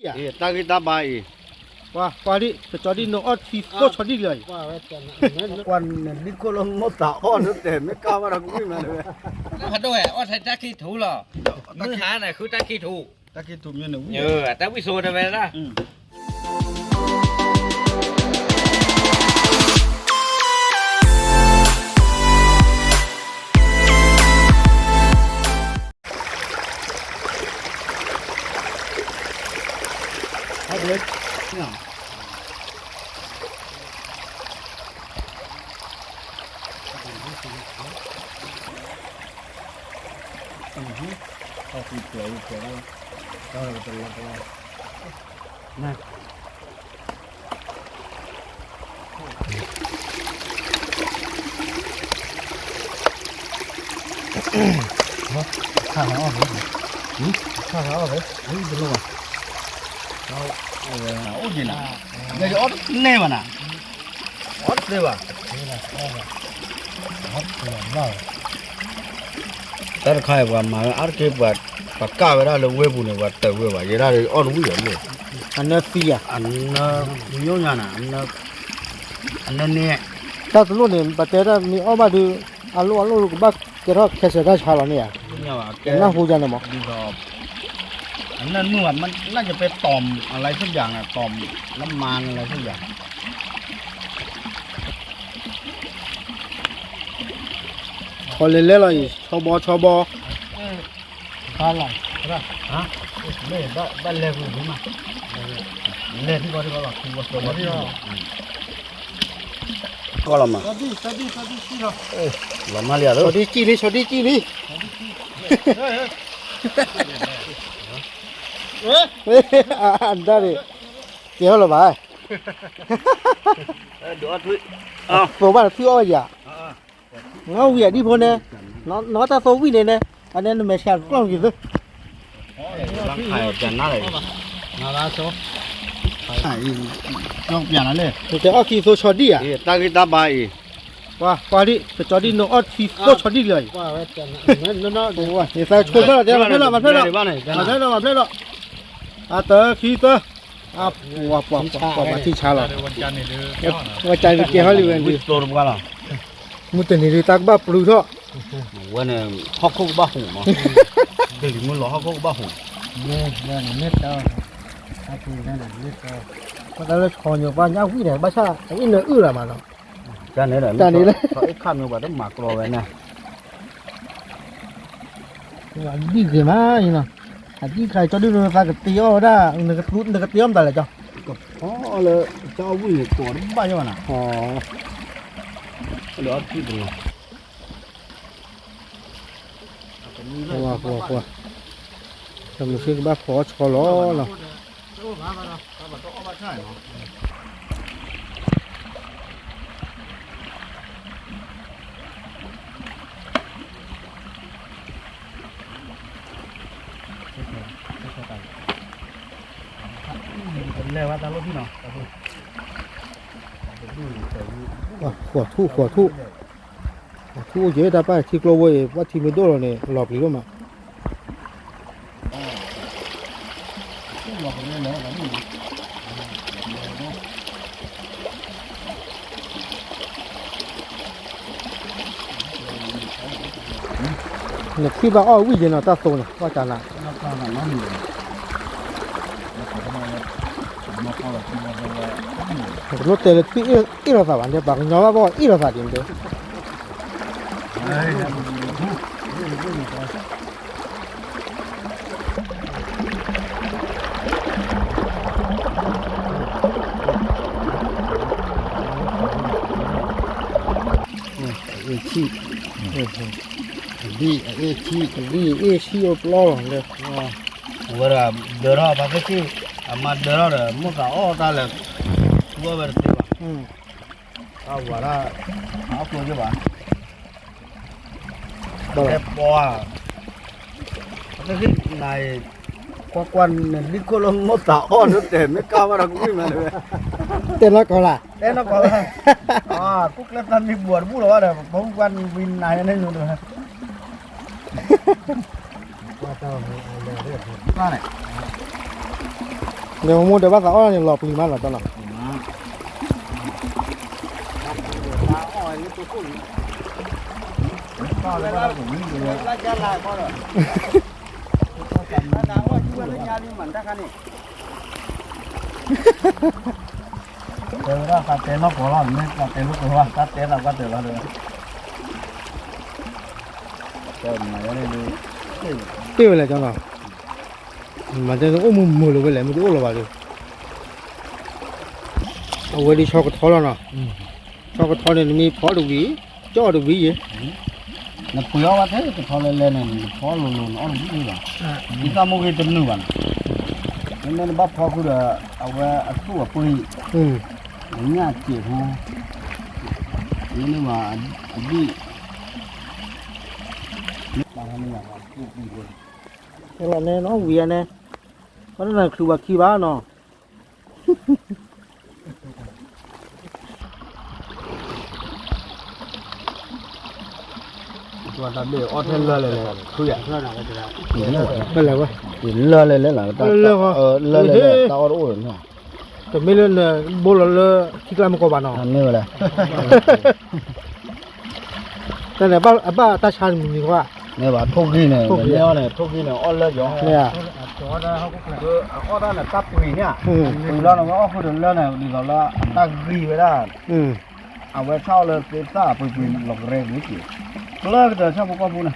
တၢ်ဂ့ၢ်တၢ်ဘါအံၤ, ကွၢ်ဒံး ပကၠီဒံး နအီထံသိၣ်ဆီဒံးလီၤအံၤ, ကွၢ်နဒံးခိၣ်လၢမိၢ်သးအီၣ်လၢတဲာ် မ့ၢ်ကၢ်ဘၣ်ဒီးကဝံၣ်မးတဝဲ, ဖးဒိၣ်ဝဲ အီၣ်ထဲတၢ်ခံထူလီၤ, မုၢ်ဟါန့ၣ် ဃုတၢ်ခံထူ, တၢ်ခံထူမ့ၢ်န့ၣ်, တၢ်ဝံၣ်စိတဝဲဒၣ် ခါလီၤအီၣ်ဖဲ, ခါလီၤအီၣ်ဖဲ, တလိၣ်ဘၣ်, အိၣ်က့ၤနၤ, ယအီၣ်တန့ၢ်ဘၣ်နၤ, အီၣ်တသ့ဘၣ်, တၢ်တခါအံၤပှၤမၤဝဲအါတက့ၢ် ပှၤကၢ်ဝဲဒၣ်လၢဝ့ၢ်ပူၤန့ၣ် ပှၤတၢၢ်ဝဲဘၣ် ယဲဒၣ်အီၣ်တဝံၣ်အီၤလီၤ, အနၢသံဧါ, အနၢ, ညိညါနၤ, အနၢန့ၣ်, တၢ်တလိၣ်န့ၣ် ပတဲတၢ်မ့ၢ်အီၣ်ဘၣ်ဒုး, အလိၣ်အလိၣ်ကဘၣ်ကဲထီၣ်ခဲစၢၤတၢ်ဆါလီၤန့ၣ်ဧါ, နၢ်ဟူယၤန့ၣ်မး, အနၢနုၢ်ဘၣ် น่าจะไปต่อมอะไรสักอย่างนะ ต่อมน้ำมันอะไรสักอย่าง ဆီလဲၤလဲၤလီၤအံၤ ဆီဘီဆီဘီ, ဘၣ်လဲၤကွံာ်မး, လဲၤထံကီၢ်ထံကီၢ်လီၤ ကီၢ်လီၤမး, လီၤမးလံဧါ, ဆီဒံၣ်ကံၣ်လံ ဆီဒံၣ်ကံၣ်လံ, အဒၣ်န့ၣ်, ကဲဟီၣ်လီၤဘၣ်, သိဘၣ်တထွံၣ်အီၣ်ယၤ, နီၢ်ဝံၤအဒံဖိန့ၣ်, နီၢ်တၢ်သိဝံၣ်န့ၣ်န့ၣ်, အန့ၣ်နမဲာ်ဆှးကျီၢ်က့ၤသ့, ကၠီပျးနၤလဲၣ်, နတဲအီၣ်ခံသိဆီဒံၣ်ဧါ, တၢ်ဂ့ၢ်တၢ်ဘါအံၤ, ကွၢ်ကွၢ်ဒံး ကၠီဒံၣ်နအီၣ်ခံသိဆီဒံၣ်လီၤအံၤ, ယသးဆိဖျဲၣ်လီၤတဲ မၤဖျဲၣ်လီၤ မၤဖျဲၣ်လီၤ, မၤဖျဲၣ်လီၤ, အတၢ်ခံသၢ, ပှၤပှၤပှၤပှၤထံဆါလီၤ, ဝဲကန့ၣ်ကဲဟီၣ်လံဝဲဒုး, မုၢ်တနံၤဒုးတၢ်ကဘၣ်ပျုၤထီၣ်, ဝဲန့ၣ် ဟီၣ်ခိၣ်ကဘၣ်ဟူးမး, ဒ်လံမုၢ်လီၤဟီၣ်ခိၣ်ကဘၣ်ဟူး, ပှၤတၢ်လၢဆီညိပှၤညၣ်ဝံၣ်န့ၣ် ဘၣ်ဆၣ်အအံၣ်နအုၣ်လီၤမးနီၤ, တၢ်န့ၣ်လီၤ တၢ်ခးမ့ၢ်ပှၤတမၤကျီဝဲန့ၣ် အဒံၣ်ဂ့ၤမးအံၤနီၤ, အဒံၣ်ခါအံၤ ကၠီဒုၣ်နသးကတ့အီၣ်ဝဲဒၣ်, နကတ့အီၣ်မတၤလဲၣ်ကၠီ, ကဖီလၢ ကၠီဝံၣ်န့ၣ် ကိးတဘၣ်ယီၤနၤ, လၢအီၣ်တံၢ်တနီၤ, ပှၤပှၤပှၤ, တမုၢ်ဆ့ကဘၣ်ဖီအီၣ်ဆီလီၤနီၤ. လဲၤဝဲတၢ်လီၢ်ဖံနီၤ, ဃိးထူၣ် ဃိးထူၣ်, ဃိးထူၣ်အိၣ်က့ၤတၢ်ပၢ် ထံကျိဝဲအံၤ ဘၣ်ထံမ့ၢ်ဒိၣ်လီၤန့ၣ် လီၤပျံၤဒိၣ်မး နထွံၣ်ဘၣ်အီၣ်ဝံၣ်ယဲနီၤ တၢ်သိန့ၣ် ဘၣ်တၢ်နၤ, တလိၣ်တဲလၢထွံၣ်အ့ၣ်လိာ်သးဘၣ် န့ၣ် ပှၤကညီဘၣ်ဘၣ်အ့ၣ်လိာ်သးဒ်န့ၣ် အ့ၣ်ဆံၣ်, အဘံၣ်အ့ၣ်ဆံၣ်, အဘံၣ်အ့ၣ်ဆံၣ်အိၣ်ပျီလီၤ, ဝဲဒၣ်ဒၢထီၣ် ပှၤသ့ၣ်ဆံၣ် အမၤဒၢထီၣ်ဒီး မိၢ်သးအီၣ်တၢ်လဲၤ ထူအီၣ်ဝဲတသ့ဘၣ်, အဝၤဒၣ် အီၣ်ကျိယဘၣ် တဲပီဧါ, သ့ၣ်ဆံၣ်နၤအံၤ ကွၢ်ကွၢ်န့ၣ် လံၣ်ခိၣ်လၢမိၢ်သးအီၣ်လၢတဲာ် မ့ၢ်ကၢ်ဘၣ်ဒီးကဝံၣ်မးတဝဲ, တဲနီၢ်ကီၢ်လၢ်, တဲနီၢ်ကီၢ်လၢ်, ကိၣ်ကျဲသးမံဘှီးတဘူၣ်လီၤဘၣ်ဒီး ပှၤဝံၣ်နၤန့ၣ်ညိတဝဲ, ကွၢ်တၢ်မူအလဲၤ, ကွၢ်န့ၣ်, နမိၢ်ဒီးဘၣ်သးအီၣ်န့ၣ် လီၤပျံၤမးလီၤတၢ်လီၤ. တဲဝဲဒၣ်သးတဲနီၢ်ကီၢ်လီၤ, မ့ၢ်သးတဲနီၢ်ကီၢ်လီၤ, မ့ၢ်သးတဲသးကွၢ်တၢၢ်လီၤ, တဲမၤဒ်, တ့ၢ်ဝဲလဲၣ်ကၠီနီၤ, မၤတဲအိၣ်မုာ်မုာ်လၢၤဝဲလဲၣ်, မ့ၢ်တအိၣ်လီၤဘၣ်ဒီး, အဝဲဒ်ဆီကထီလီၤနီၤ, ဆီကထီန့ၣ် နမ့ၢ်ဖီတဝံၤ, ကၠီတဝံၤယဲၢ် နပှ့ၤအီၣ်ဘၣ်ထဲတထီလဲၤလဲၤန့ၣ် နဖီလိၤလိၤ နအီၣ်တဘၣ်ဘၣ်, ဒ်တၢ်မိၢ်ဂ့ၤတနုာ်ဘၣ်နီၤ, မ့မ့ၢ်နဘၣ်ဖီဃုာ်ဒီး အဝဲအသူၣ်အပှ့ၤ, နညၣ်စဲးဖိ, မ့မ့ၢ်ဘၣ်အဒံၣ်, ဟဲလီၤန့ၣ် နအီၣ်ဝံၤန့ၣ်, ဘၣ်နချုးဘၣ်ခံဘၣ်နီၤ အီၣ်ထဲလၢလဲၣ်လဲၣ်, လၢလဲၣ်လဲၣ်လဲၣ်, တၢ်အီၣ်တအိၣ်န့ၣ်, တမ့ၢ်လၢနဘိလီၤလၢထံကျါမကီးဘၣ်နီၤ, မ့ၢ်ဝဲလဲၣ်, တၢ်န့ၣ်အဘၣ်တၢ်ဆါတမံၤမံၤဃီ, မ့ၢ်ဘၣ်ထိၣ်ဂံၢ်န့ၣ်, ထိၣ်ဂံၢ်န့ၣ် အီၣ်လၢယီၤ, မ့ၢ်ဧါ, အီၣ်တၢ်န့ၣ်တၢ်ပှ့ၤန့ၣ်, ပှ့ၤလီၤန့ၣ် ဝဲအီၣ်ဃုာ်ဒီးလၢန့ၣ် ဒ်သိးလၢအတၢ်ဂံၢ်ဝဲဒၣ် အဝဲဆၣ်အီၣ်လၢသ့ၣ်သၣ်ပှ့ၤပှ့ၤလီၤကရဲက့ၤ, ကျၢကတၢၢ်ဆၣ်ဖိကီၢ်ဖိန့ၣ်,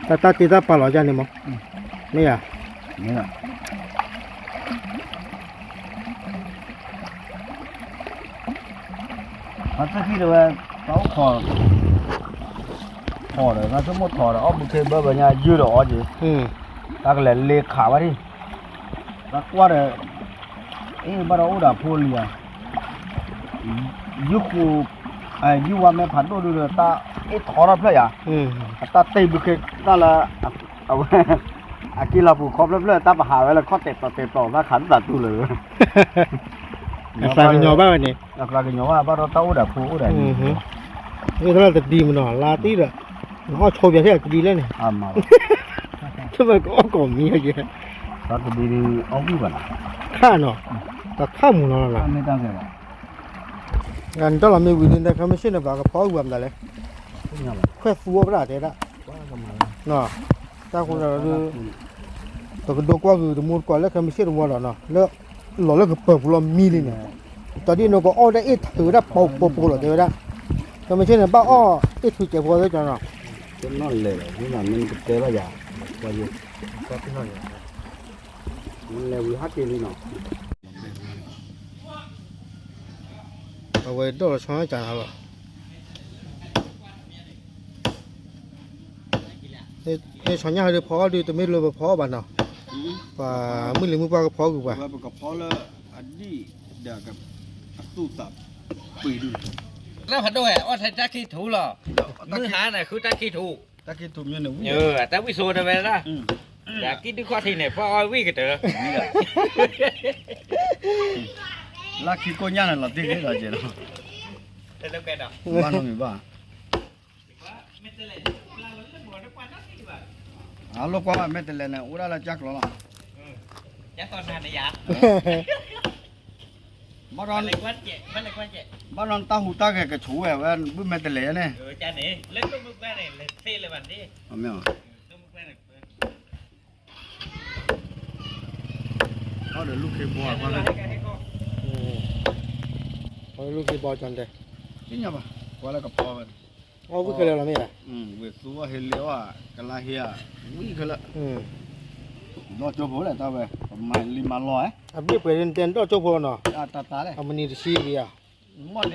တၢ်တ့တၢ်ပာ်လီၤယါန့ၣ်မး, မ့ၢ်ဧါ, အသ့ၣ်ခံဒီးဝဲ, တၢ်အိၣ်ခိး, ထိးဒီး တၢ်ဆိကမိၣ်ထိးဒီး အီၣ်ဘုခ့ဘၢဘၢညါယုၢ်ဒီးအီၤက့ၤ, တၢ်ကလဲၤလ့ခးဝဲဒၣ်, တၢ်ကွၢ်ဒီး, အ့ၣ် ဘၣ်ဒီးအိၣ်ဒီးဖိလံဧါ, ယုၢ်ဃိ, ယုၢ်ဝါမဲဖးဒိၣ်ဒုဒီးတၢ်အ့ၣ်ထီထီၣ်ဖျၢၣ်ယါ, အတၢ်တ့ၢ်ဘုခ့တၢ်လၢ, အဝဲ, အက့လီၤပူၤခီဖျၢၣ်ဖျၢၣ်တၢ်ပဟးဝဲလၢခီၣ်တဲာ်တီၤတဲာ်တီၤ တၢ်ခးဒုၣ်သးတူၢ်လၢာ်, အသးကညီၤဘၣ်ဝဲန့ၣ်, အသးကညီၤဘၣ်ဘၣ်ဒီးတၢ်အိၣ်ဒီးဖိအိၣ်ဒီး, အ့ၣ် တၢ်လၢတဒံမနီၤ လါတံၢ်ဒီး, နအီၣ်ဆိပယၤထဲအကဒံလဲၣ်န့ၣ်, တဘၣ်ကအီၣ်ကိးမံၤယဲၢ်, ခါနီၤ, တခါမုၢ်နီၤလီၤ, နတၢ်လီၤမ့ၢ်ဝံၤဒ်န့ၣ် ခဲမုၢ်ဆ့ၣ်န့ၣ် ပှၤကဖီအုၣ်ပှၤမတၤလဲၣ်, ခွဲးသူဝဲပဒၣ်တဲဒၣ်, တၢ်ဃိဒီး, ပကဒိကွၢ်ဂုာ်တမူတကိးလၢခဲမုၢ်ဆ့ၣ်တဝီလီၤနီၤ လၢ, လီၤလၢကပၢၤပူၤလီၤမံလံန့ၣ်, တၢ်ဒ်န့ၣ်ကအီၣ်ဒၣ်အ့ၣ်ထုးဒၣ်ပိာ်ပိာ်လီၤတဲဝဲဒၣ်, ခဲမုၢ်ဆ့ၣ်န့ၣ် ဘၣ်အီၣ်အ့ၣ်ထုးစဲးဖိသ့ၣ်ကနီၤ, တနီၣ်လဲၣ်လီၤ မ့ၢ်မ့ၢ်နကတဲဘၣ်ယၤ, လဲၤဝံၤဟးက့ၤလံနီၤ အဝဲဒိၣ်လီၤဆီကၢ်နၤလီၤ, မ့ၢ်ဆီညၣ်ဟဲဒုးဖီအီၣ်ဒုး တမ့ၢ်လၢပဖီအီၣ်ဘၣ်နီၤ, ပှၤမုၢ်လံၤမုၢ်ပှၢ်ကဖီကွံာ်ပှၤ, ပကဖီလၢအဒံၣ်ဒီးအသူၣ်သးပှ့ၤဒုး, တၢ်ဖးဒိၣ်ဝဲအီၣ်ထဲတၢ်ခံထူလီၤ, မုၢ်ဟါန့ၣ်ဃုတၢ်ခံထူ, တၢ်ခံထူမ့ၢ်န့ၣ်ဝံၣ်, တၢ်ဝံၣ်ဆိတဝဲဒၣ်, ဒီးကံၣ်ဒုၣ်ခီၣ်ထံးန့ၣ် ပှၤအီၣ်ဝံၣ်ကတၢၢ် လၢခံကိညၢ်န့ၣ်လီၤတံၢ်ဂ့ၤလီၤကဲးလီၤ, ဘၣ်နီတမံၤဘၣ်, အလိာ်ကွၢ်ဘၣ်မဲာ်တဲးလဲးန့ၣ် အိၣ်ဒၣ်လၢကၢ်ကျီလီၤ, ဘၣ်ဒီး, ဘၣ်ဒီးတၢ်ဟူးတၢ်ဂဲၤကဆိးဝဲ အဝဲဘုၣ်မဲာ်တဲးလဲးန့ၣ်, အီၣ်ဒီးလူၢ်ခ့ဘီ, လူၢ်ခ့ဘီကၠီတဲ, သ့ၣ်ညါဘၣ်, ကွၢ်လၢကဖီဝဲ, အီၣ်ဝံၣ်ခဲလၢာ်လီၤမ့ၢ်ဧါ, ဝ့ၢ်သူဝဲဟ့လ့အီၣ်, ကလါဟ့ဧါ, ဝံၣ်ခဲလၢာ်, ဒီၣ်ကၠိဖိလဲၣ်တၢ်ဝဲ, ပမၤလံမၤလီၤ, အဘ့ၣ်ပှဲၤဒ်တဲဒီၣ်ကၠိဖိလီၤနီၤ, တၢ်တၢ်လဲၣ်, အမနံၤတဆံဝံၤဧါ, မ့ၢ်လၢ,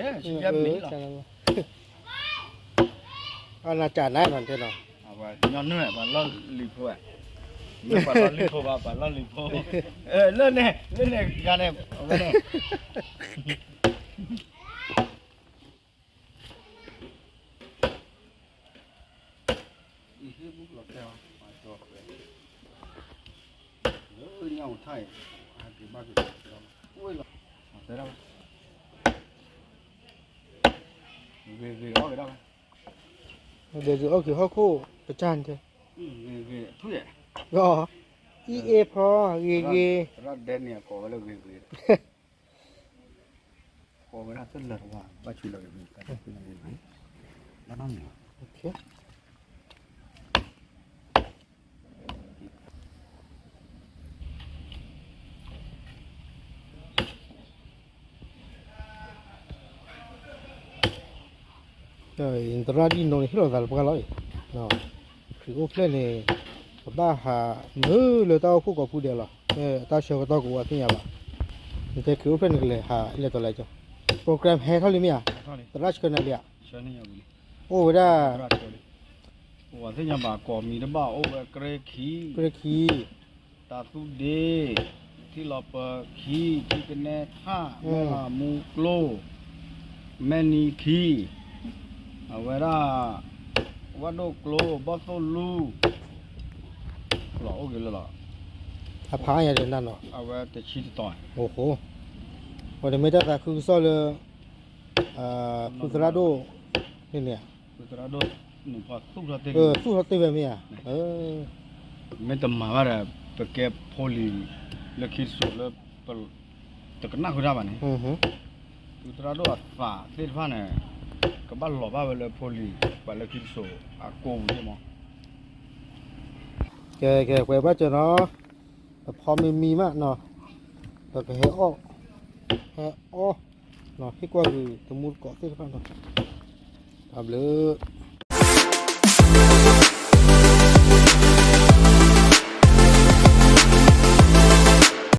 အနၢ်ကၢ်နၤနီၤတဲနီၤ, ညီနုၢ် ပှၤလီၢ်လံၤဖိ, မ့ၢ်ပှၤလီၢ်လံၤဖိဘၣ် ပှၤလီၢ်လံၤဖိ, လၢန့ၣ် လၢန့ၣ်ဂၤန့ၣ်, အဝဲန့ၣ် ဂ့ၤဂ့ၤအီၣ်က့ၤဟီၣ်ခိၣ်ကစၢ်န့ၣ်, လီၤ, အံၣ်အ့ဖီ ဂ့ၤဂ့ၤ, သရၣ်ဒဲန့ၣ် အကိးဝဲလၢဂ့ၤဂ့ၤ, ကိးဝဲဒၣ်တလၢာ်တဝါ ဘၣ်ဆူလၢဂ့ၤဂ့ၤ, သရၣ်ဒ်နိးန့ၣ် ဟ့ၣ်လီၤသးလၢပှၢ်လီၤအံၤ, ခရံာ်အိၣ်ဖျဲၣ်န့ၣ် ပဘၣ်ဟးမုာ်လၢတၢ်အိၣ်ဖှိၣ်ကိးဖုဒဲးလီၤ, တၢ်ဆၢကတီၢ်ကအိၣ်အသ့ၣ်ညါဘၣ်, နတဲခရံာ်အိၣ်ဖျဲၣ်န့ၣ် ကလဲၤဟးအလဲၤတီၤလဲၤကီ, program ဟဲထီၣ်လံမ့ၢ်ဧါ, သရၣ်ဆှၢနၤလံဧါ, အိၣ်ဝဲဒၣ် အိၣ်ဝဲသ့ၣ်ညါဘၣ် ကိးမံၤတဘၣ် အိၣ်ဝဲကြဲခံ, ကြဲခံ, တၢ်သူၣ်ဒ့, ထံလီၤပၢၤခံ, ထံကနဲထၣ်, မဲၢ်လးမူကျိ, မဲၢ်နံၤခံ, အဝဲဒၣ် ဝၣ်ဒိၣ်ကျိ, ဘီၣ်သိၣ်လူ, လီၤအိၣ်က့ၤလၢလီၤ, အဖးအါယၤဒီးနၤနီၤ, အဝဲတဆံတတီၤ, အိၣ်ဃိ, ပှၤတမ့ၢ်တၢ်သးခုကစီၣ်လၢ ဖုသရၣ်ဒိၣ်န့ၣ်န့ၣ်, ဖုသရၣ်ဒိၣ်န့ၣ် သူၣ်ထီၣ်တ့ၢ်ဝဲမ့ၢ်ဧါ, မ့ၢ်တမၤဘၣ်ဒီး ပကဲဖိလံၤလၢခံတစိၤလၢ တကနၣ်ဃုာ်တၢ်ဘၣ်န့ၣ်, ဖုသရၣ်ဒိၣ်အသးသ့ၣ်တဖၣ်န့ၣ် ကဘၣ်လီၤဘၣ်ဝဲလၢဖိလံၤ ပှၤလၢခံတစိၤအကိာ်ပူၤန့ၣ်မး, ကဲ ကဲ ပှဲၤဘၣ်စၢၤနီၤ, တဖီမံၤမံၤမးနီၤ, ပကဟဲအီၣ်, ဟဲအီၣ်, ဟ့ၣ်ကွၢ်ဂုာ်တမူတကိးသ့ၣ်တဖၣ်နီၤ, တၢ်ဘျုး